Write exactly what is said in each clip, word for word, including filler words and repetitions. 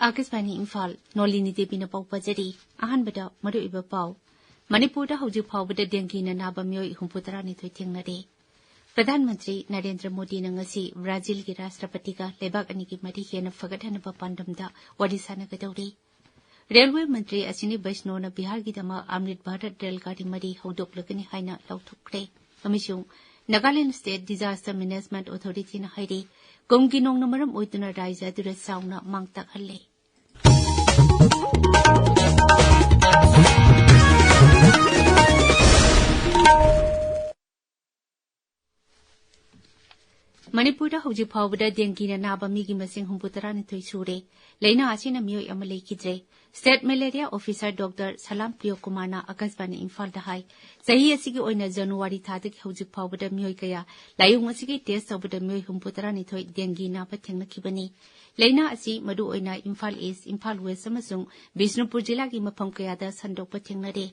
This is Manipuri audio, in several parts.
ꯑꯥꯀꯥꯁꯕꯥꯅꯤ ꯏꯝꯐꯥꯜ, ꯅꯣꯂꯤꯅꯤ ꯗꯦꯕꯤꯅ ꯄꯥꯎ ꯄꯥꯖꯔꯤ꯫ ꯑꯍꯥꯟꯕꯗ ꯃꯔꯨꯑꯣꯏꯕ ꯄꯥꯎ꯫ ꯃꯅꯤꯄꯨꯔꯗ ꯍꯧꯖꯤꯛ ꯐꯥꯎꯕꯗ ꯗꯦꯡꯒꯤꯅ ꯅꯥꯕ ꯃꯤꯑꯣꯏ ꯍꯨꯝꯐꯨꯇꯔꯥꯅꯤꯊꯣꯏ ꯊꯦꯡꯅꯔꯦ꯫ ꯄ꯭ꯔꯙꯥꯟ ꯃꯟꯇ꯭ꯔꯤ ꯅꯔꯦꯟꯗ꯭ꯔ ꯃꯣꯗꯤꯅ ꯉꯁꯤ ꯕ꯭ꯔꯥꯖꯤꯜꯒꯤ ꯔꯥꯁꯇ꯭ꯔꯄꯇꯤꯒ ꯂꯩꯕꯥꯛ ꯑꯅꯤꯒꯤ ꯃꯔꯤ ꯍꯦꯟꯅ ꯐꯒꯠꯍꯟꯅꯕ ꯄꯥꯟꯗꯝꯗ ꯋꯥꯔꯤ ꯁꯥꯟꯅꯒꯗꯧꯔꯤ꯫ ꯔꯦꯜꯋꯦ ꯃꯟꯇ꯭ꯔꯤ ꯑꯁꯤꯅꯤ ꯕꯩꯁꯅꯣꯅ ꯕꯤꯍꯥꯔꯒꯤꯗꯃꯛ ꯑꯃ꯭ꯔꯤꯠ ꯚꯥꯔꯠ ꯔꯦꯜ ꯒꯥꯔꯤ ꯃꯔꯤ ꯍꯧꯗꯣꯛꯂꯒꯅꯤ ꯍꯥꯏꯅ ꯂꯥꯎꯊꯣꯛꯈ꯭ꯔꯦ꯫ ꯑꯃꯁꯨꯡ ꯅꯥꯒꯥꯂꯦꯟ ꯁ꯭ꯇꯦꯠ ꯗꯤꯖꯥꯁꯇꯔ ꯃꯦꯅꯦꯖꯃꯦꯟꯠ ꯑꯣꯊꯣꯔꯤꯇꯤꯅ ꯍꯥꯏꯔꯤ, ꯀꯨꯝꯒꯤ ꯅꯣꯡꯅ ꯃꯔꯝ ꯑꯣꯏꯗꯨꯅ ꯔꯥꯖ꯭ꯌ ꯑꯗꯨꯗ ꯆꯥꯎꯅ ꯃꯥꯡ-ꯇꯥꯛꯍꯜꯂꯦ꯫ ꯃꯅꯤꯄꯨꯔꯗ ꯍꯧꯖꯤꯛ ꯐꯥꯎꯕꯗ ꯗꯦꯡꯒꯤꯅ ꯅꯥꯕ ꯃꯤꯒꯤ ꯃꯁꯤꯡ ꯍꯨꯝꯐꯨꯇꯔꯥꯅꯤꯊꯣꯏ ꯁꯨꯔꯦ꯫ ꯂꯥꯏꯅꯥ ꯑꯁꯤꯅ ꯃꯤꯑꯣꯏ ꯑꯃ ꯂꯩꯈꯤꯗ꯭ꯔꯦ꯫ ꯁ꯭ꯇꯦꯠ ꯃꯦꯂꯦꯔꯤꯌꯥ ꯑꯣꯐꯤꯁꯥꯔ ꯗꯣꯛꯇꯔ ꯁꯂꯥꯝ ꯄ꯭ꯔꯤꯌꯣ ꯀꯨꯃꯥꯔꯅ ꯑꯀꯥꯁꯕꯥꯅꯤ ꯏꯝꯐꯥꯜꯗ ꯍꯥꯏ, ꯆꯍꯤ ꯑꯁꯤꯒꯤ ꯑꯣꯏꯅ ꯖꯅꯨꯋꯥꯔꯤ ꯊꯥꯗꯒꯤ ꯍꯧꯖꯤꯛ ꯐꯥꯎꯕꯗ ꯃꯤꯑꯣꯏ ꯀꯌꯥ ꯂꯥꯏꯑꯣꯡ ꯑꯁꯤꯒꯤ ꯇꯦꯁ ꯇꯧꯕꯗ ꯃꯤꯑꯣꯏ ꯍꯨꯝꯐꯨꯇꯔꯥꯅꯤꯊꯣꯏ ꯗꯦꯡꯒꯤ ꯅꯥꯕ ꯊꯦꯡꯅꯈꯤꯕꯅꯤ꯫ ꯂꯥꯏꯅꯥ ꯑꯁꯤ ꯃꯔꯨꯑꯣꯏꯅ ꯏꯝꯐꯥꯜ ꯏꯁ, ꯏꯝꯐꯥꯜ ꯋꯦꯁ ꯑꯃꯁꯨꯡ ꯕꯤꯁꯅꯨꯄꯨꯔ ꯖꯤꯂꯥꯒꯤ ꯃꯐꯝ ꯀꯌꯥꯗ ꯁꯟꯗꯣꯛꯄ ꯊꯦꯡꯅꯔꯦ꯫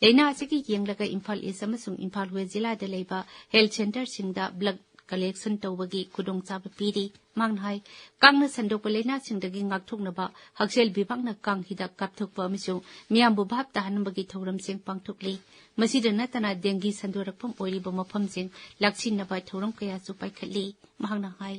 ꯂꯥꯏꯅꯥ ꯑꯁꯤꯒꯤ ꯌꯦꯡꯂꯒ ꯏꯝꯐꯥꯜ ꯏꯁ ꯑꯃꯁꯨꯡ ꯏꯝꯐꯥꯜ ꯋꯦꯁ ꯖꯤꯂꯥꯗ ꯂꯩꯕ ꯍꯦꯜꯊ ꯁꯦꯟꯇꯔꯁꯤꯡꯗ ꯕ꯭ꯂꯗ ꯀꯂꯦꯛꯁꯟ ꯇꯧꯕꯒꯤ ꯈꯨꯗꯣꯡꯆꯥꯕ ꯄꯤꯔꯤ꯫ ꯃꯍꯥꯛꯅ ꯍꯥꯏ, ꯀꯥꯡꯅ ꯁꯟꯗꯣꯛꯄ ꯂꯥꯏꯅꯥꯁꯤꯡꯗꯒꯤ ꯉꯥꯛꯊꯣꯛꯅꯕ ꯍꯛꯁꯦꯜ ꯕꯤꯚꯥꯒꯅ ꯀꯥꯡ ꯍꯤꯗꯥꯛ ꯀꯥꯞꯊꯣꯛꯄ ꯑꯃꯁꯨꯡ ꯃꯤꯌꯥꯝꯕꯨ ꯚꯥꯞ ꯇꯥꯍꯟꯕꯒꯤ ꯊꯧꯔꯝꯁꯤꯡ ꯄꯥꯡꯊꯣꯛꯂꯤ꯫ ꯃꯁꯤꯗ ꯅꯠꯇꯅ ꯗꯦꯡꯒꯤ ꯁꯟꯗꯣꯔꯛꯐꯝ ꯑꯣꯏꯔꯤꯕ ꯃꯐꯝꯁꯤꯡ ꯂꯥꯛꯁꯤꯟꯅꯕ ꯊꯧꯔꯝ ꯀꯌꯥꯁꯨ ꯄꯥꯏꯈꯠꯂꯤ꯫ ꯃꯍꯥꯛꯅ ꯍꯥꯏ,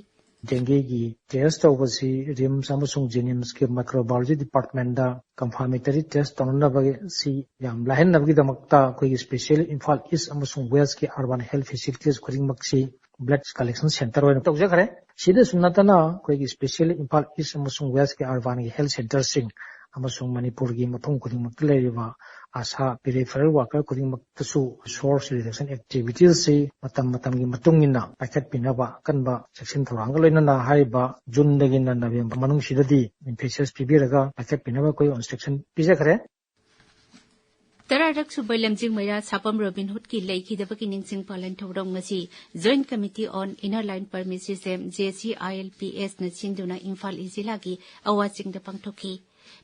ꯗꯦꯡꯒꯤꯒꯤ ꯇꯦꯁ ꯇꯧꯕꯁꯤ ꯔꯤꯝꯁ ꯑꯃꯁꯨꯡ ꯖꯦꯅꯤꯝꯁꯀꯤ ꯃꯥꯏꯀ꯭ꯔꯣꯕꯥꯌꯣꯂꯣꯖꯤ ꯗꯤꯄꯥꯔꯠꯃꯦꯟꯗ ꯀꯟꯐꯥꯔꯃꯦꯇꯔꯤ ꯇꯦꯁ ꯇꯧꯅꯅꯕꯁꯤ ꯌꯥꯝ ꯂꯥꯏꯍꯟꯅꯕꯒꯤꯗꯃꯛꯇ ꯑꯩꯈꯣꯏꯒꯤ ꯁ꯭ꯄꯦꯁꯤꯌꯦꯜ ꯏꯝꯐꯥꯜ ꯏꯁ ꯑꯃꯁꯨꯡ ꯋꯦꯁꯀꯤ ꯑꯔꯕꯥꯟ ꯍꯦꯜꯊ ꯐꯦꯁꯤꯂꯤꯇꯤꯁ ꯈꯨꯗꯤꯡꯃꯛꯁꯤ ꯕ꯭ꯂꯗ ꯀꯂꯦꯛꯁꯟ ꯁꯦꯟꯇꯔ ꯑꯣꯏꯅ ꯇꯧꯖꯈ꯭ꯔꯦ꯫ ꯁꯤꯗꯁꯨ ꯅꯠꯇꯅ ꯑꯩꯈꯣꯏꯒꯤ ꯁ꯭ꯄꯦꯁꯤꯌꯦꯜ ꯏꯝꯐꯥꯜ ꯏꯁ ꯑꯃꯁꯨꯡ ꯋꯦꯁꯀꯤ ꯑꯔꯕꯥꯟꯒꯤ ꯍꯦꯜꯊ ꯁꯦꯟꯇꯔꯁꯤꯡ ꯑꯃꯁꯨꯡ ꯃꯅꯤꯄꯨꯔꯒꯤ ꯃꯐꯝ ꯈꯨꯗꯤꯡꯃꯛꯇ ꯂꯩꯔꯤꯕ ꯑꯁꯥ ꯄꯦꯔꯤꯐꯦꯔꯦꯜ ꯋꯥꯔꯀꯔ ꯈꯨꯗꯤꯡꯃꯛꯇꯁꯨ ꯁꯣꯔꯁ ꯔꯤꯗꯛꯁꯟ ꯑꯦꯛꯇꯤꯚꯤꯇꯤꯁꯁꯤ ꯃꯇꯝ ꯃꯇꯝꯒꯤ ꯃꯇꯨꯡ ꯏꯟꯅ ꯄꯥꯏꯈꯠꯄꯤꯅꯕ ꯑꯀꯟꯕ ꯆꯦꯛꯁꯤꯟ ꯊꯧꯔꯥꯡꯒ ꯂꯣꯏꯅꯅ ꯍꯥꯏꯔꯤꯕ ꯖꯨꯟꯗꯒꯤꯅ ꯅꯕꯦꯝꯕꯔ ꯃꯅꯨꯡꯁꯤꯗꯗꯤ ꯏꯝꯐꯦꯁꯤꯁ ꯄꯤꯕꯤꯔꯒ ꯄꯥꯏꯈꯠꯄꯤꯅꯕ ꯑꯩꯈꯣꯏ ꯏꯟꯁꯇ꯭ꯔꯛꯁꯟ ꯄꯤꯖꯈ꯭ꯔꯦ꯫ ꯇꯔꯥꯔꯛ ꯁꯨꯕ ꯂꯝꯖꯤꯡ ꯃꯩꯔꯥ ꯁꯥꯄꯝ ꯔꯣꯕꯤꯟ ꯍꯨꯗꯀꯤ ꯂꯩꯈꯤꯗꯕꯒꯤ ꯅꯤꯡꯁꯤꯡ ꯄꯥꯂꯟ ꯊꯧꯔꯝ ꯉꯁꯤ Joint Committee on Inner Line Permit System, JCILPS ꯅ ꯁꯤꯟꯗꯨꯅ ꯏꯝꯐꯥꯜ ꯏꯁ ꯖꯤꯂꯥꯒꯤ ꯑꯋꯥ ꯆꯤꯡꯗ ꯄꯥꯡꯊꯣꯛꯈꯤ꯫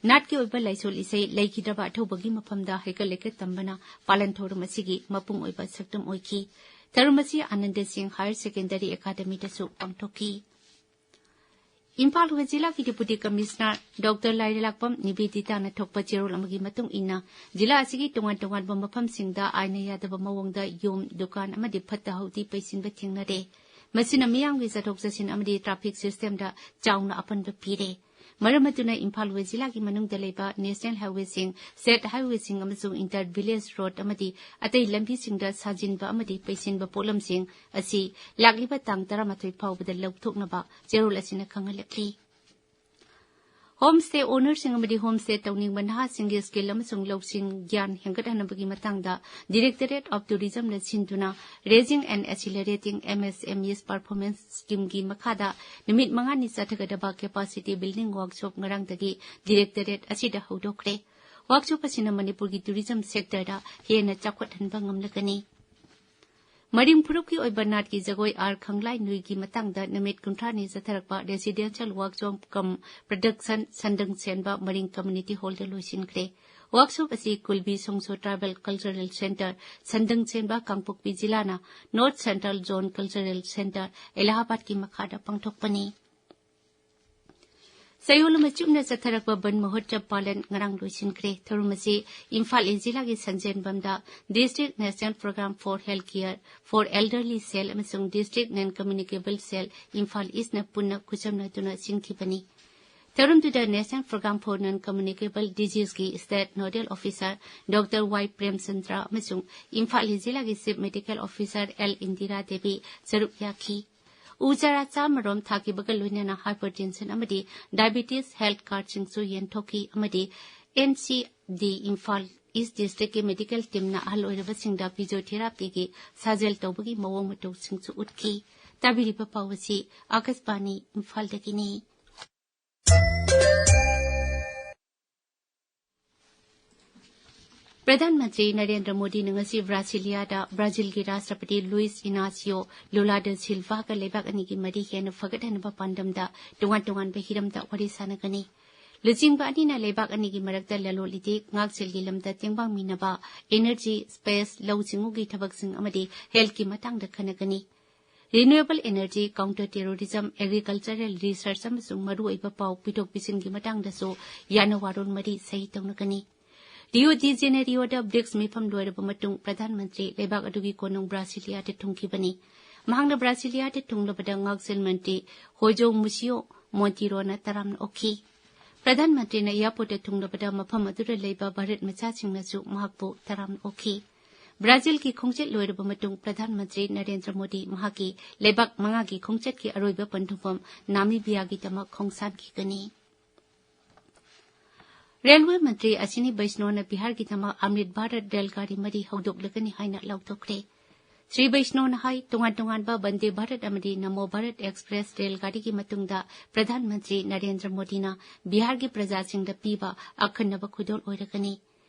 ꯅꯥꯠꯀꯤ ꯑꯣꯏꯕ ꯂꯥꯏꯁꯣꯜ ꯏꯁꯩ ꯂꯩꯈꯤꯗ꯭ꯔꯕ ꯑꯊꯧꯕꯒꯤ ꯃꯐꯝꯗ ꯍꯩꯀꯠ ꯂꯩꯀꯠ ꯇꯝꯕꯅ ꯄꯥꯂꯟ ꯊꯧꯔꯝ ꯑꯁꯤꯒꯤ ꯃꯄꯨꯡ ꯑꯣꯏꯕ ꯁꯛꯇꯝ ꯑꯣꯏꯈꯤ꯫ ꯊꯧꯔꯝ ꯑꯁꯤ ꯑꯥꯅꯟꯗ ꯁꯤꯡ ꯍꯥꯌꯔ ꯁꯦꯀꯦꯟꯗꯔꯤ ꯑꯦꯀꯥꯗꯃꯤꯗꯁꯨ ꯄꯥꯡꯊꯣꯛꯈꯤ꯫ ꯏꯝꯐꯥꯜ ꯋꯦꯁ ꯖꯤꯂꯥꯒꯤ ꯗꯤꯄꯨꯇꯤ ꯀꯃꯤꯁꯅꯔ ꯗꯣꯛꯇꯔ ꯂꯥꯏꯔꯦꯂꯥꯛꯄꯝ ꯅꯤꯕꯦꯗꯤꯇꯥꯅ ꯊꯣꯛꯄ ꯆꯦꯔꯣꯜ ꯑꯃꯒꯤ ꯃꯇꯨꯡ ꯏꯟꯅ, ꯖꯤꯂꯥ ꯑꯁꯤꯒꯤ ꯇꯣꯉꯥꯟ ꯇꯣꯉꯥꯟꯕ ꯃꯐꯝꯁꯤꯡꯗ ꯑꯥꯏꯟꯅ ꯌꯥꯗꯕ ꯃꯑꯣꯡꯗ ꯌꯨꯝ, ꯗꯨꯀꯥꯟ ꯑꯃꯗꯤ ꯐꯠꯇ ꯍꯥꯎꯗꯤ ꯄꯩꯁꯤꯟꯕ ꯊꯦꯡꯅꯔꯦ꯫ ꯃꯁꯤꯅ ꯃꯤꯌꯥꯝꯒꯤ ꯆꯠꯊꯣꯛ ꯆꯠꯁꯤꯟ ꯑꯃꯗꯤ ꯇ꯭ꯔꯥꯐꯤꯛ ꯁꯤꯁꯇꯦꯝꯗ ꯆꯥꯎꯅ ꯑꯄꯟꯕ ꯄꯤꯔꯦ꯫ ꯃꯔꯝ ꯑꯗꯨꯅ ꯏꯝꯐꯥꯜ ꯋꯦꯁ ꯖꯤꯂꯥꯒꯤ ꯃꯅꯨꯡꯗ ꯂꯩꯕ ꯅꯦꯁꯅꯦꯜ ꯍꯥꯏꯋꯦꯁꯤꯡ, ꯁ꯭ꯇꯦꯠ ꯍꯥꯏꯋꯦꯁꯤꯡ ꯑꯃꯁꯨꯡ ꯏꯟꯇꯔ ꯚꯤꯂꯦꯖ ꯔꯣꯗ ꯑꯃꯗꯤ ꯑꯇꯩ ꯂꯝꯕꯤꯁꯤꯡꯗ ꯁꯥꯖꯤꯟꯕ ꯑꯃꯗꯤ ꯄꯩꯁꯤꯟꯕ ꯄꯣꯠꯂꯝꯁꯤꯡ ꯑꯁꯤ ꯂꯥꯛꯂꯤꯕ ꯇꯥꯡ ꯇꯔꯥꯃꯥꯊꯣꯏ ꯐꯥꯎꯕꯗ ꯂꯧꯊꯣꯛꯅꯕ ꯆꯦꯔꯣꯜ ꯑꯁꯤꯅ ꯈꯪꯍꯜꯂꯛꯂꯤ꯫ ꯍꯣꯝ ꯁ꯭ꯇꯦ ꯑꯣꯅꯔꯁꯤꯡ ꯑꯃꯗꯤ ꯍꯣꯝ ꯁ꯭ꯇꯦ ꯇꯧꯅꯤꯡꯕ ꯅꯍꯥꯁꯤꯡꯒꯤ ꯁ꯭ꯀꯤꯜ ꯑꯃꯁꯨꯡ ꯂꯧꯁꯤꯡ ꯒ꯭ꯌꯥꯟ ꯍꯦꯟꯒꯠꯍꯟꯅꯕꯒꯤ ꯃꯇꯥꯡꯗ ꯗꯤꯔꯦꯛꯇꯣꯔꯦꯠ ꯑꯣꯐ ꯇꯨꯔꯤꯖꯝꯅ ꯁꯤꯟꯗꯨꯅ Raising and Accelerating M S M Es Performance Scheme ꯒꯤ ꯃꯈꯥꯗ ꯅꯨꯃꯤꯠ ꯃꯉꯥꯅꯤ ꯆꯠꯊꯒꯗꯕ ꯀꯦꯄꯥꯁꯤꯇꯤ ꯕꯤꯜꯗꯤꯡ ꯋꯥꯔꯛꯁꯣꯞ ꯉꯔꯥꯡꯗꯒꯤ ꯗꯤꯔꯦꯛꯇꯣꯔꯦꯠ ꯑꯁꯤꯗ ꯍꯧꯗꯣꯛꯈ꯭ꯔꯦ꯫ ꯋꯥꯔꯛꯁꯣꯞ ꯑꯁꯤꯅ ꯃꯅꯤꯄꯨꯔꯒꯤ ꯇꯨꯔꯤꯖꯝ ꯁꯦꯛꯇꯔꯗ ꯍꯦꯟꯅ ꯆꯥꯎꯈꯠꯍꯟꯕ ꯉꯝꯂꯒꯅꯤ꯫ ꯃꯔꯤꯡ ꯐꯨꯔꯨꯞꯀꯤ ꯑꯣꯏꯕ ꯅꯥꯠꯀꯤ ꯖꯒꯣꯏ ꯑꯥꯔ ꯈꯪꯂꯥꯏ ꯅꯨꯏꯒꯤ ꯃꯇꯥꯡꯗ ꯅꯨꯃꯤꯠ ꯀꯨꯟꯊ꯭ꯔꯥꯅꯤ ꯆꯠꯊꯔꯛꯄ ꯔꯦꯁꯤꯗꯦꯟꯁꯤꯌꯦꯜ ꯋꯥꯔꯛꯁꯣꯞ ꯀꯝ ꯄ꯭ꯔꯗꯛꯁꯟ ꯁꯟꯗꯪ ꯁꯦꯟꯕ ꯃꯔꯤꯡ ꯀꯝꯃ꯭ꯌꯨꯅꯤꯇꯤ ꯍꯣꯜꯗ ꯂꯣꯏꯁꯤꯟꯈ꯭ꯔꯦ꯫ ꯋꯥꯔꯛꯁꯣꯞ ꯑꯁꯤ Kulbi Songsho tribal cultural centre, ꯁꯟꯗꯪ ꯁꯦꯟꯕ, ꯀꯥꯡꯄꯣꯛꯄꯤ ꯖꯤꯂꯥꯅ north central zone cultural centre, ꯑꯦꯂꯥꯍꯥꯕꯥꯗꯀꯤ ꯃꯈꯥꯗ ꯄꯥꯡꯊꯣꯛꯄꯅꯤ꯫ ꯆꯌꯣꯜ ꯑꯃ ꯆꯨꯞꯅ ꯆꯠꯊꯔꯛꯄ ꯕꯟ ꯃꯍꯣꯠꯁꯕ ꯄꯥꯂꯟ ꯉꯔꯥꯡ ꯂꯣꯏꯁꯤꯟꯈ꯭ꯔꯦ꯫ ꯊꯧꯔꯝ ꯑꯁꯤ ꯏꯝꯐꯥꯜ ꯏꯁ ꯖꯤꯂꯥꯒꯤ ꯁꯟꯖꯦꯟꯕꯝꯗ District National Program for Health Care for Elderly Cell ꯑꯃꯁꯨꯡ District Non Communicable Cell Imphal ꯏꯁꯅ ꯄꯨꯟꯅ ꯈꯨꯠꯁꯝꯅꯗꯨꯅ ꯁꯤꯟꯈꯤꯕꯅꯤ꯫ ꯊꯧꯔꯝꯗꯨꯗ National Program for Non Communicable Diseases ꯀꯤ State Nodal Officer ꯗꯣꯛꯇꯔ ꯋꯥꯏ ꯄ꯭ꯔꯦꯝꯆꯟꯗ꯭ꯔ ꯑꯃꯁꯨꯡ ꯏꯝꯐꯥꯜ ꯏꯁ ꯖꯤꯂꯥꯒꯤ Chief Medical Officer L Indira Devi ꯁꯔꯨꯛ ꯌꯥꯈꯤ꯫ ꯎ ꯆꯥꯔꯥ ꯆꯥꯝꯃꯔꯣꯝ ꯊꯥꯈꯤꯕꯒ ꯂꯣꯏꯅꯅ ꯍꯥꯏꯄꯔꯇꯦꯟꯁꯟ ꯑꯃꯗꯤ ꯗꯥꯏꯕꯦꯇꯤꯁ ꯍꯦꯜꯊ ꯀꯥꯔꯗꯁꯤꯡꯁꯨ ꯌꯦꯟꯊꯣꯛꯈꯤ ꯑꯃꯗꯤ ꯑꯦꯟ ꯁꯤ ꯗꯤ ꯏꯝꯐꯥꯜ ꯏꯁ ꯗꯤꯁꯇ꯭ꯔꯤꯛꯀꯤ ꯃꯦꯗꯤꯀꯦꯜ ꯇꯤꯝꯅ ꯑꯍꯜ ꯑꯣꯏꯔꯕꯁꯤꯡꯗ ꯐꯤꯖꯤꯑꯣꯊꯦꯔꯥꯄꯤꯒꯤ ꯁꯥꯖꯦꯜ ꯇꯧꯕꯒꯤ ꯃꯑꯣꯡ ꯃꯇꯧꯁꯤꯡꯁꯨ ꯎꯠꯈꯤ꯫ ꯇꯥꯕꯤꯔꯤꯕ ꯄꯥꯎ ꯑꯁꯤ ꯑꯥꯀꯥꯁꯕꯥꯅꯤ ꯏꯝꯐꯥꯜꯗꯒꯤꯅꯤ꯫ ꯄ꯭ꯔꯙꯥꯟ ꯃꯟꯇ꯭ꯔꯤ ꯅꯔꯦꯟꯗ꯭ꯔ ꯃꯣꯗꯤꯅ ꯉꯁꯤ ꯕ꯭ꯔꯥꯁꯤꯂꯤꯌꯥꯗ ꯕ꯭ꯔꯥꯖꯤꯜꯒꯤ ꯔꯥꯁꯇ꯭ꯔꯄꯇꯤ ꯂꯨꯏꯁ ꯏꯅꯥꯁꯤꯌꯣ ꯂꯨꯂꯥ ꯗ ꯁꯤꯜꯚꯥꯒ ꯂꯩꯕꯥꯛ ꯑꯅꯤꯒꯤ ꯃꯔꯤ ꯍꯦꯟꯅ ꯐꯒꯠꯍꯟꯅꯕ ꯄꯥꯟꯗꯝꯗ ꯇꯣꯉꯥꯟ ꯇꯣꯉꯥꯟꯕ ꯍꯤꯔꯝꯗ ꯋꯥꯔꯤ ꯁꯥꯟꯅꯒꯅꯤ꯫ ꯂꯨꯆꯤꯡꯕ ꯑꯅꯤꯅ ꯂꯩꯕꯥꯛ ꯑꯅꯤꯒꯤ ꯃꯔꯛꯇ ꯂꯂꯣꯟ ꯏꯇꯤꯛ, ꯉꯥꯛꯁꯦꯜꯒꯤ ꯂꯝꯗ ꯇꯦꯡꯕꯥꯡꯃꯤꯟꯅꯕ, ꯏꯅꯔꯖꯤ, ꯁ꯭ꯄꯦꯁ, ꯂꯧꯎ ꯁꯤꯡꯎꯒꯤ ꯊꯕꯛꯁꯤꯡ ꯑꯃꯗꯤ ꯍꯦꯜꯊꯀꯤ ꯃꯇꯥꯡꯗ ꯈꯟꯅꯒꯅꯤ꯫ Renewable energy, counter terrorism, agricultural research ꯑꯃꯁꯨꯡ ꯃꯔꯨꯑꯣꯏꯕ ꯄꯥꯎ ꯄꯤꯊꯣꯛ ꯄꯤꯁꯤꯟꯒꯤ ꯃꯇꯥꯡꯗꯁꯨ ꯌꯥꯅ ꯋꯥꯔꯣꯜ ꯃꯔꯤ ꯁꯍꯤ ꯇꯧꯅꯒꯅꯤ꯫ ꯔꯤꯑꯣ ꯗꯤ ꯖꯦꯅꯦꯔꯤꯑꯣꯗ ꯕ꯭ꯔꯤꯛꯁ ꯃꯤꯐꯝ ꯂꯣꯏꯔꯕ ꯃꯇꯨꯡ ꯄ꯭ꯔꯙꯥꯟ ꯃꯟꯇ꯭ꯔꯤ ꯂꯩꯕꯥꯛ ꯑꯗꯨꯒꯤ ꯀꯣꯅꯨꯡ ꯕ꯭ꯔꯥꯁꯤꯂꯤꯌꯥꯗ ꯊꯨꯡꯈꯤꯕꯅꯤ꯫ ꯃꯍꯥꯛꯅ ꯕ꯭ꯔꯥꯁꯤꯂꯤꯌꯥꯗ ꯊꯨꯡꯂꯕꯗ ꯉꯥꯛꯁꯦꯜ ꯃꯟꯇ꯭ꯔꯤ ꯍꯣꯖꯣ ꯃꯨꯁꯤꯌꯣ ꯃꯣꯟꯇꯤꯔꯣꯅ ꯇꯔꯥꯝꯅ ꯑꯣꯛꯈꯤ꯫ ꯄ꯭ꯔꯙꯥꯟ ꯃꯟꯇ꯭ꯔꯤꯅ ꯑꯦꯌꯥꯔꯄꯣꯔꯠꯇ ꯊꯨꯡꯂꯕꯗ ꯃꯐꯝ ꯑꯗꯨꯗ ꯂꯩꯕ ꯚꯥꯔꯠ ꯃꯆꯥꯁꯤꯡꯅꯁꯨ ꯃꯍꯥꯛꯄꯨ ꯇꯔꯥꯝꯅ ꯑꯣꯛꯈꯤ꯫ ꯕ꯭ꯔꯥꯖꯤꯜꯒꯤ ꯈꯣꯡꯆꯠ ꯂꯣꯏꯔꯕ ꯃꯇꯨꯡ ꯄ꯭ꯔꯙꯥꯟ ꯃꯟꯇ꯭ꯔꯤ ꯅꯔꯦꯟꯗ꯭ꯔ ꯃꯣꯗꯤ ꯃꯍꯥꯛꯀꯤ ꯂꯩꯕꯥꯛ ꯃꯉꯥꯒꯤ ꯈꯣꯡꯆꯠꯀꯤ ꯑꯔꯣꯏꯕ ꯄꯟꯊꯨꯡꯐꯝ ꯅꯥꯃꯤꯕꯤꯌꯥꯒꯤꯗꯃꯛ ꯈꯣꯡꯁꯥꯟꯈꯤꯒꯅꯤ꯫ ꯔꯦꯜꯋꯦ ꯃꯟꯇ꯭ꯔꯤ ꯑꯁꯤꯅꯤ ꯕꯩꯁꯅꯣꯅ ꯕꯤꯍꯥꯔꯒꯤꯗꯃꯛ ꯑꯃ꯭ꯔꯤꯠ ꯚꯥꯔꯠ ꯔꯦꯜꯒꯥꯔꯤ ꯃꯔꯤ ꯍꯧꯗꯣꯛꯂꯒꯅꯤ ꯍꯥꯏꯅ ꯂꯥꯎꯊꯣꯛꯈ꯭ꯔꯦ꯫ ꯁ꯭ꯔꯤ ꯕꯩꯁꯅꯣꯅ ꯍꯥꯏ, ꯇꯣꯉꯥꯟ ꯇꯣꯉꯥꯟꯕ ꯕꯟꯗꯦ ꯚꯥꯔꯠ ꯑꯃꯗꯤ ꯅꯃꯣ ꯚꯥꯔꯠ ꯑꯦꯛꯁꯄ꯭ꯔꯦꯁ ꯔꯦꯜꯒꯥꯔꯤꯒꯤ ꯃꯇꯨꯡꯗ ꯄ꯭ꯔꯙꯥꯟ ꯃꯟꯇ꯭ꯔꯤ ꯅꯔꯦꯟꯗ꯭ꯔ ꯃꯣꯗꯤꯅ ꯕꯤꯍꯥꯔꯒꯤ ꯄ꯭ꯔꯖꯥꯁꯤꯡꯗ ꯄꯤꯕ ꯑꯈꯟꯅꯕ ꯈꯨꯗꯣꯜ ꯑꯣꯏꯔꯒꯅꯤ꯫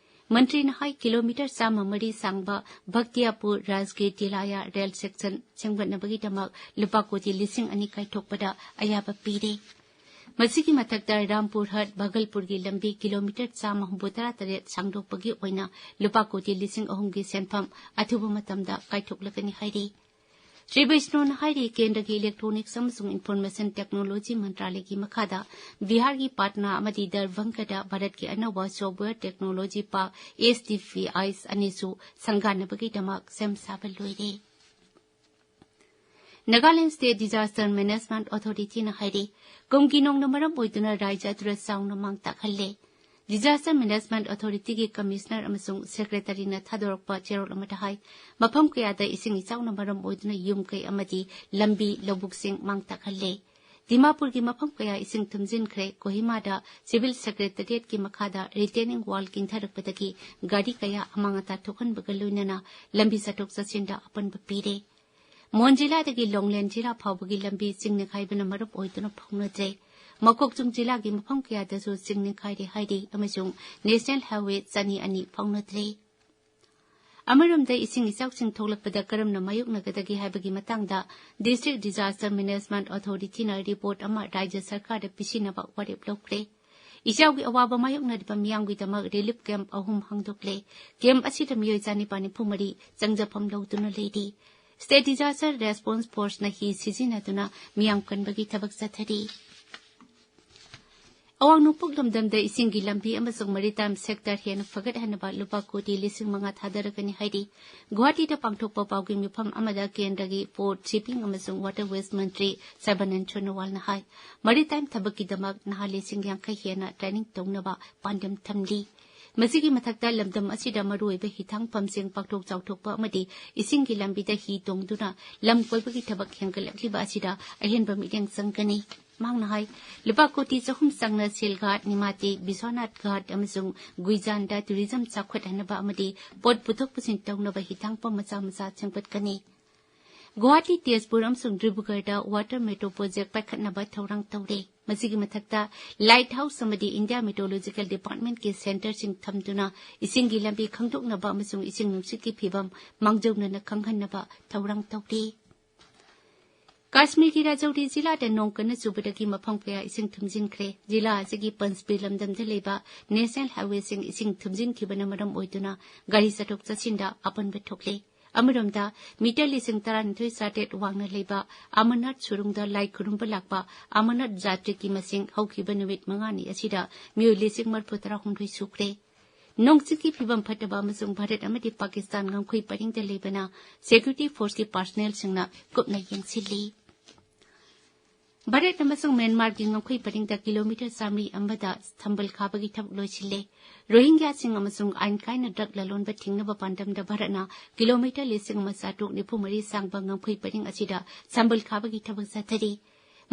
ꯃꯟꯇ꯭ꯔꯤꯅ ꯍꯥꯏ, ꯀꯤꯂꯣꯃꯤꯇꯔ ꯆꯥꯝꯃ ꯃꯔꯤ ꯁꯥꯡꯕ ꯚꯛꯇꯤꯌꯥꯄꯨꯔ ꯔꯥꯖꯒꯤꯔ ꯇꯤꯂꯥꯌꯥ ꯔꯦꯜ ꯁꯦꯛꯁꯟ ꯁꯦꯝꯒꯠꯅꯕꯒꯤꯗꯃꯛ ꯂꯨꯄꯥ ꯀꯣꯇꯤ ꯂꯤꯁꯤꯡ ꯑꯅꯤ ꯀꯥꯏꯊꯣꯛꯄꯗ ꯑꯌꯥꯕ ꯄꯤꯔꯦ꯫ ꯃꯁꯤꯒꯤ ꯃꯊꯛꯇ ꯔꯥꯝꯄꯨꯔ ꯍꯠ ꯚꯥꯒꯜꯄꯨꯔꯒꯤ ꯂꯝꯕꯤ ꯀꯤꯂꯣꯃꯤꯇꯔ ꯆꯥꯝꯃ ꯍꯨꯝꯐꯨꯇꯔꯥ ꯇꯔꯦꯠ ꯁꯥꯡꯗꯣꯛꯄꯒꯤ ꯑꯣꯏꯅ ꯂꯨꯄꯥ ꯀꯣꯇꯤ ꯂꯤꯁꯤꯡ ꯑꯍꯨꯝꯒꯤ ꯁꯦꯟꯐꯝ ꯑꯊꯨꯕ ꯃꯇꯝꯗ ꯀꯥꯏꯊꯣꯛꯂꯒꯅꯤ ꯍꯥꯏꯔꯤ꯫ ꯁ꯭ꯔꯤ ꯕꯩꯁꯅꯣꯅ ꯍꯥꯏꯔꯤ, ꯀꯦꯟꯗ꯭ꯔꯒꯤ ꯏꯂꯦꯛꯇ꯭ꯔꯣꯅꯤꯛꯁ ꯑꯃꯁꯨꯡ ꯏꯟꯐꯣꯔꯃꯦꯁꯟ ꯇꯦꯛꯅꯣꯂꯣꯖꯤ ꯃꯟꯇ꯭ꯔꯥꯂꯌꯒꯤ ꯃꯈꯥꯗ ꯕꯤꯍꯥꯔꯒꯤ ꯄꯥꯠꯅꯥ ꯑꯃꯗꯤ ꯗꯔꯚꯪꯒꯗ ꯚꯥꯔꯠꯀꯤ ꯑꯅꯧꯕ software technology park, S D P Is ꯑꯅꯤꯁꯨ ꯁꯪꯒꯥꯅꯕꯒꯤꯗꯃꯛ ꯁꯦꯝ ꯁꯥꯕ ꯂꯣꯏꯔꯦ꯫ ꯅꯥꯒꯥꯂꯦꯟ ꯁ꯭ꯇꯦꯠ ꯗꯤꯖꯥꯁꯇꯔ ꯃꯦꯅꯦꯖꯃꯦꯟꯠ ꯑꯣꯊꯣꯔꯤꯇꯤꯅ ꯍꯥꯏꯔꯤ, ꯀꯨꯝꯒꯤ ꯅꯣꯡꯅ ꯃꯔꯝ ꯑꯣꯏꯗꯨꯅ ꯔꯥꯖ꯭ꯌ ꯑꯗꯨꯗ ꯆꯥꯎꯅ ꯃꯥꯡ ꯇꯥꯛꯍꯜꯂꯦ꯫ ꯗꯤꯖꯥꯁꯇꯔ ꯃꯦꯅꯦꯖꯃꯦꯟꯠ ꯑꯣꯊꯣꯔꯤꯇꯤꯒꯤ ꯀꯃꯤꯁꯅꯔ ꯑꯃꯁꯨꯡ ꯁꯦꯀ꯭ꯔꯦꯇꯔꯤꯅ ꯊꯥꯗꯣꯔꯛꯄ ꯆꯦꯔꯣꯜ ꯑꯃꯗ ꯍꯥꯏ, ꯃꯐꯝ ꯀꯌꯥꯗ ꯏꯁꯤꯡ ꯏꯆꯥꯎꯅ ꯃꯔꯝ ꯑꯣꯏꯗꯨꯅ ꯌꯨꯝ ꯀꯩ ꯑꯃꯗꯤ ꯂꯝꯕꯤ ꯂꯧꯕꯨꯛꯁꯤꯡ ꯃꯥꯡ ꯇꯥꯛꯍꯜꯂꯦ꯫ ꯗꯤꯃꯥꯄꯨꯔꯒꯤ ꯃꯐꯝ ꯀꯌꯥ ꯏꯁꯤꯡ ꯊꯨꯝꯖꯤꯟꯈ꯭ꯔꯦ꯫ ꯀꯣꯍꯤꯃꯥꯗ ꯁꯤꯚꯤꯜ ꯁꯦꯀ꯭ꯔꯦꯇꯔꯤꯌꯦꯠꯀꯤ ꯃꯈꯥꯗ ꯔꯤꯇꯦꯅꯤꯡ ꯋꯥꯜ ꯀꯤꯟꯊꯔꯛꯄꯗꯒꯤ ꯒꯥꯔꯤ ꯀꯌꯥ ꯑꯃꯥꯡ ꯑꯇꯥ ꯊꯣꯛꯍꯟꯕꯒ ꯂꯣꯏꯅꯅ ꯂꯝꯕꯤ ꯆꯠꯊꯣꯛ ꯆꯠꯁꯤꯟꯗ ꯑꯄꯟꯕ ꯄꯤꯔꯦ꯫ ꯃꯣꯟ ꯖꯤꯂꯥꯗꯒꯤ ꯂꯣꯡꯂꯦꯟ ꯖꯤꯂꯥ ꯐꯥꯎꯕꯒꯤ ꯂꯝꯕꯤ ꯆꯤꯡ ꯅꯤꯡꯈꯥꯏꯕꯅ ꯃꯔꯝ ꯑꯣꯏꯗꯨꯅ ꯐꯥꯎꯅꯗ꯭ꯔꯦ꯫ ꯃꯀꯣꯛꯆꯨꯡ ꯖꯤꯂꯥꯒꯤ ꯃꯐꯝ ꯀꯌꯥꯗꯁꯨ ꯆꯤꯡ ꯅꯤꯡꯈꯥꯏꯔꯦ ꯍꯥꯏꯔꯤ ꯑꯃꯁꯨꯡ ꯅꯦꯁꯅꯦꯜ ꯍꯥꯏꯋꯦ ꯆꯅꯤ ꯑꯅꯤ ꯐꯥꯎꯅꯗ꯭ꯔꯦ꯫ ꯑꯃꯔꯣꯝꯗ ꯏꯁꯤꯡ ꯏꯆꯥꯎꯁꯤꯡ ꯊꯣꯛꯂꯛꯄꯗ ꯀꯔꯝꯅ ꯃꯥꯌꯣꯛꯅꯒꯗꯒꯦ ꯍꯥꯏꯕꯒꯤ ꯃꯇꯥꯡꯗ ꯗꯤꯁꯇ꯭ꯔꯤꯛ ꯗꯤꯖꯥꯁꯇꯔ ꯃꯦꯅꯦꯖꯃꯦꯟꯠ ꯑꯣꯊꯣꯔꯤꯇꯤꯅ ꯔꯤꯄꯣꯔꯠ ꯑꯃ ꯔꯥꯖ꯭ꯌ ꯁꯔꯀꯥꯔꯗ ꯄꯤꯁꯤꯟꯅꯕ ꯋꯥꯔꯦꯞ ꯂꯧꯈ꯭ꯔꯦ꯫ ꯏꯆꯥꯎꯒꯤ ꯑꯋꯥꯕ ꯃꯥꯌꯣꯛꯅꯔꯤꯕ ꯃꯤꯌꯥꯝꯒꯤꯗꯃꯛ ꯔꯤꯂꯤꯐ ꯀꯦꯝꯞ ꯑꯍꯨꯝ ꯍꯥꯡꯗꯣꯛꯂꯦ꯫ ꯀꯦꯝꯞ ꯑꯁꯤꯗ ꯃꯤꯑꯣꯏ ꯆꯥꯅꯤꯄꯥ ꯅꯤꯐꯨ ꯃꯔꯤ ꯆꯪꯖꯐꯝ ꯂꯧꯗꯨꯅ ꯂꯩꯔꯤ꯫ State Disaster Response Force ꯅ ꯍꯤ ꯁꯤꯖꯤꯟꯅꯗꯨꯅ ꯃꯤꯌꯥꯝ ꯀꯟꯕꯒꯤ ꯊꯕꯛ ꯆꯠꯊꯔꯤ꯫ ꯑꯋꯥꯡ ꯅꯣꯡꯄꯣꯛ ꯂꯝꯗꯝꯗ ꯏꯁꯤꯡꯒꯤ ꯂꯝꯕꯤ ꯑꯃꯁꯨꯡ maritime sector ꯍꯦꯟꯅ ꯐꯒꯠꯍꯟꯅꯕ ꯂꯨꯄꯥ ꯀꯣꯇꯤ ꯂꯤꯁꯤꯡ ꯃꯉꯥ ꯊꯥꯗꯔꯒꯅꯤ ꯍꯥꯏꯔꯤ꯫ ꯒꯨꯋꯥꯍꯥꯇꯤꯗ ꯄꯥꯡꯊꯣꯛꯄ ꯄꯥꯎꯒꯤ ꯃꯤꯐꯝ ꯑꯃꯗ ꯀꯦꯟꯗ꯭ꯔꯒꯤ Port, Shipping ꯑꯃꯁꯨꯡ Waterways ꯃꯟꯇ꯭ꯔꯤ ꯁꯔꯕꯥꯅꯟꯗ ꯁꯣꯅꯣꯋꯥꯜꯅ ꯍꯥꯏ꯫ Maritime ꯊꯕꯛꯀꯤꯗꯃꯛ ꯅꯍꯥ ꯂꯤꯁꯤꯡ ꯌꯥꯡꯈꯩ ꯍꯦꯟꯅ training ꯇꯧꯅꯕ ꯄꯥꯟꯗꯝ ꯊꯝꯂꯤ꯫ ꯃꯁꯤꯒꯤ ꯃꯊꯛꯇ ꯂꯝꯗꯝ ꯑꯁꯤꯗ ꯃꯔꯨꯑꯣꯏꯕ ꯍꯤꯊꯥꯡꯐꯝꯁꯤꯡ ꯄꯥꯛꯊꯣꯛ ꯆꯥꯎꯊꯣꯛꯄ ꯑꯃꯗꯤ ꯏꯁꯤꯡꯒꯤ ꯂꯝꯕꯤꯗ ꯍꯤ ꯇꯣꯡꯗꯨꯅ ꯂꯝ ꯀꯣꯏꯕꯒꯤ ꯊꯕꯛ ꯍꯦꯟꯒꯠꯂꯛꯂꯤꯕ ꯑꯁꯤꯗ ꯑꯍꯦꯟꯕ ꯃꯤꯠꯌꯦꯡ ꯆꯪꯒꯅꯤ꯫ ꯃꯍꯥꯛꯅ ꯍꯥꯏ, ꯂꯨꯄꯥ ꯀꯣꯇꯤ ꯆꯍꯨꯝ ꯆꯪꯅ ꯁꯤꯜꯒꯥꯠ, ꯅꯤꯃꯥꯇꯤ, ꯕꯤꯁ꯭ꯋꯥꯅꯥꯊ ꯘꯥꯠ ꯑꯃꯁꯨꯡ ꯒꯨꯏꯖꯥꯟꯗ tourism ꯆꯥꯎꯈꯠꯍꯟꯅꯕ ꯑꯃꯗꯤ ꯄꯣꯠ ꯄꯨꯊꯣꯛ ꯄꯨꯁꯤꯟ ꯇꯧꯅꯕ ꯍꯤꯊꯥꯡꯐꯝ ꯃꯆꯥ ꯃꯆꯥ ꯁꯦꯝꯒꯠꯀꯅꯤ꯫ ꯒꯨꯋꯥꯍꯥꯇꯤ, ꯇꯦꯖꯄꯨꯔ ꯑꯃꯁꯨꯡ ꯗꯤꯕ꯭ꯔꯨꯒꯔꯗ water metro project ꯄꯥꯏꯈꯠꯅꯕ ꯊꯧꯔꯥꯡ ꯇꯧꯔꯦ꯫ ꯃꯁꯤꯒꯤ ꯃꯊꯛꯇ light house ꯑꯃꯗꯤ India Meteorological Department ꯀꯤ centre ꯁꯤꯡ ꯊꯝꯗꯨꯅ ꯏꯁꯤꯡꯒꯤ ꯂꯝꯕꯤ ꯈꯪꯗꯣꯛꯅꯕ ꯑꯃꯁꯨꯡ ꯏꯁꯤꯡ ꯅꯨꯡꯁꯤꯠꯀꯤ ꯐꯤꯚꯝ ꯃꯥꯡꯖꯧꯅꯅ ꯈꯪꯍꯟꯅꯕ ꯊꯧꯔꯥꯡ ꯇꯧꯔꯤ꯫ ꯀꯥꯁꯃꯤꯔꯒꯤ ꯔꯥꯖꯧꯔꯤ ꯖꯤꯂꯥꯗ ꯅꯣꯡ ꯀꯟꯅ ꯆꯨꯕꯗꯒꯤ ꯃꯐꯝ ꯀꯌꯥ ꯏꯁꯤꯡ ꯊꯨꯝꯖꯤꯟꯈ꯭ꯔꯦ꯫ ꯖꯤꯂꯥ ꯑꯁꯤꯒꯤ ꯄꯟꯁꯕꯤꯔ ꯂꯝꯗꯝꯗ ꯂꯩꯕ national highway ꯁꯤꯡ ꯏꯁꯤꯡ ꯊꯨꯝꯖꯤꯟꯈꯤꯕꯅ ꯃꯔꯝ ꯑꯣꯏꯗꯨꯅ ꯒꯥꯔꯤ ꯆꯠꯊꯣꯛ ꯆꯠꯁꯤꯟꯗ ꯑꯄꯟꯕ ꯊꯣꯛꯂꯦ꯫ ꯑꯃꯔꯣꯝꯗ, meter ꯂꯤꯁꯤꯡ ꯇꯔꯥꯅꯤꯊꯣꯏ ꯆꯥꯇ꯭ꯔꯦꯠ ꯋꯥꯡꯅ ꯂꯩꯕ ꯑꯃꯔꯅꯥꯊ ꯁꯨꯔꯨꯡꯗ ꯂꯥꯏ ꯈꯨꯔꯨꯝꯕ ꯂꯥꯛꯄ ꯑꯃꯔꯅꯥꯊ ꯖꯥꯇ꯭ꯔꯤꯛꯀꯤ ꯃꯁꯤꯡ ꯍꯧꯈꯤꯕ ꯅꯨꯃꯤꯠ ꯃꯉꯥꯅꯤ ꯑꯁꯤꯗ ꯃꯤꯑꯣꯏ ꯂꯤꯁꯤꯡ ꯃꯔꯤꯐꯨ ꯇꯔꯥꯍꯨꯝꯗꯣꯏ ꯁꯨꯈ꯭ꯔꯦ꯫ ꯅꯣꯡꯆꯤꯡꯒꯤ ꯐꯤꯕꯝ ꯐꯠꯇꯕ ꯑꯃꯁꯨꯡ ꯚꯥꯔꯠ ꯑꯃꯗꯤ ꯄꯥꯀꯤꯁꯇꯥꯟ ꯉꯝꯈꯩ ꯄꯔꯤꯡꯗ ꯂꯩꯕꯅ security force ꯀꯤ personnel ꯁꯤꯡꯅ ꯀꯨꯞꯅ ꯌꯦꯡꯁꯤꯜꯂꯤ꯫ ꯚꯥꯔꯠ ꯑꯃꯁꯨꯡ ꯃ꯭ꯌꯥꯟꯃꯥꯔꯒꯤ ꯉꯝꯈꯩ ꯄꯔꯤꯡꯗ ꯀꯤꯂꯣꯃꯤꯇꯔ ꯆꯥꯃꯔꯤ ꯑꯃꯗ ꯁꯝꯕꯜ ꯈꯥꯕꯒꯤ ꯊꯕꯛ ꯂꯣꯏꯁꯤꯜꯂꯦ꯫ ꯔꯣꯍꯤꯡꯒ꯭ꯌꯥꯁꯤꯡ ꯑꯃꯁꯨꯡ ꯑꯥꯏꯟ ꯀꯥꯏꯅ drug ꯂꯂꯣꯟꯕ ꯊꯤꯡꯅꯕ ꯄꯥꯟꯗꯝꯗ ꯚꯥꯔꯠꯅ ꯀꯤꯂꯣꯃꯤꯇꯔ ꯂꯤꯁꯤꯡ ꯑꯃ ꯆꯥꯇ꯭ꯔꯨꯛ ꯅꯤꯐꯨ ꯃꯔꯤ ꯁꯥꯡꯕ ꯉꯝꯈꯩ ꯄꯔꯤꯡ ꯑꯁꯤꯗ ꯁꯝꯕꯜ ꯈꯥꯕꯒꯤ ꯊꯕꯛ ꯆꯠꯊꯔꯤ꯫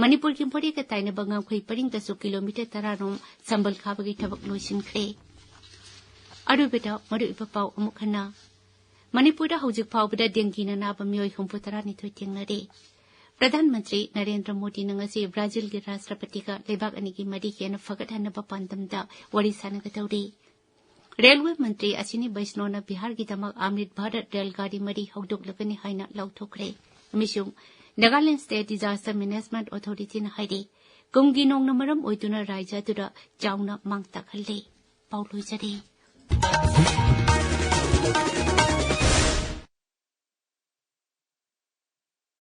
ꯃꯅꯤꯄꯨꯔꯒꯤ ꯃꯣꯔꯦꯒ ꯇꯥꯏꯅꯕ ꯉꯝꯈꯩ ꯄꯔꯤꯡꯗꯁꯨ ꯀꯤꯂꯣꯃꯤꯇꯔ ꯇꯔꯥ ꯔꯣꯝ ꯁꯝꯕꯜ ꯈꯥꯕꯒꯤ ꯊꯕꯛ ꯂꯣꯏꯁꯤꯟꯈ꯭ꯔꯦ꯫ ꯑꯔꯣꯏꯕꯗ ꯃꯔꯨꯑꯣꯏꯕ ꯄꯥꯎ ꯑꯃꯨꯛ ꯍꯟꯅ꯫ ꯃꯅꯤꯄꯨꯔꯗ ꯍꯧꯖꯤꯛ ꯐꯥꯎꯕꯗ ꯗꯦꯡꯒꯤꯅ ꯅꯥꯕ ꯃꯤꯑꯣꯏ ꯍꯨꯝꯐꯨ ꯇꯔꯥꯅꯤꯊꯣꯏ ꯊꯦꯡꯅꯔꯦ꯫ ꯄ꯭ꯔꯙꯥꯟ ꯃꯟꯇ꯭ꯔꯤ ꯅꯔꯦꯟꯗ꯭ꯔ ꯃꯣꯗꯤꯅ ꯉꯁꯤ ꯕ꯭ꯔꯥꯖꯤꯜꯒꯤ ꯔꯥꯁꯇ꯭ꯔꯄꯇꯤꯒ ꯂꯩꯕꯥꯛ ꯑꯅꯤꯒꯤ ꯃꯔꯤ ꯍꯦꯟꯅ ꯐꯒꯠꯍꯟꯅꯕ ꯄꯥꯟꯗꯝꯗ ꯋꯥꯔꯤ ꯁꯥꯟꯅꯒꯗꯧꯔꯤ꯫ ꯔꯦꯜꯋꯦ ꯃꯟꯇ꯭ꯔꯤ ꯑꯁꯤꯅꯤ ꯕꯩꯁꯅꯣꯅ ꯕꯤꯍꯥꯔꯒꯤꯗꯃꯛ ꯑꯃ꯭ꯔꯤꯠ ꯚꯥꯔꯠ ꯔꯦꯜ ꯒꯥꯔꯤ ꯃꯔꯤ ꯍꯧꯗꯣꯛꯂꯒꯅꯤ ꯍꯥꯏꯅ ꯂꯥꯎꯊꯣꯛꯈ꯭ꯔꯦ꯫ ꯑꯃꯁꯨꯡ ꯅꯥꯒꯥꯂꯦꯟ ꯁ꯭ꯇꯦꯠ ꯗꯤꯖꯥꯁꯇꯔ ꯃꯦꯅꯦꯖꯃꯦꯟꯠ ꯑꯣꯊꯣꯔꯤꯇꯤꯅ ꯍꯥꯏꯔꯤ, ꯀꯨꯝꯒꯤ ꯅꯣꯡꯅ ꯃꯔꯝ ꯑꯣꯏꯗꯨꯅ ꯔꯥꯖ꯭ꯌ ꯑꯗꯨꯗ ꯆꯥꯎꯅ ꯃꯥꯡ ꯇꯥꯛꯍꯜꯂꯦ꯫ ꯄꯥꯎ ꯂꯣꯏꯖꯔꯦ꯫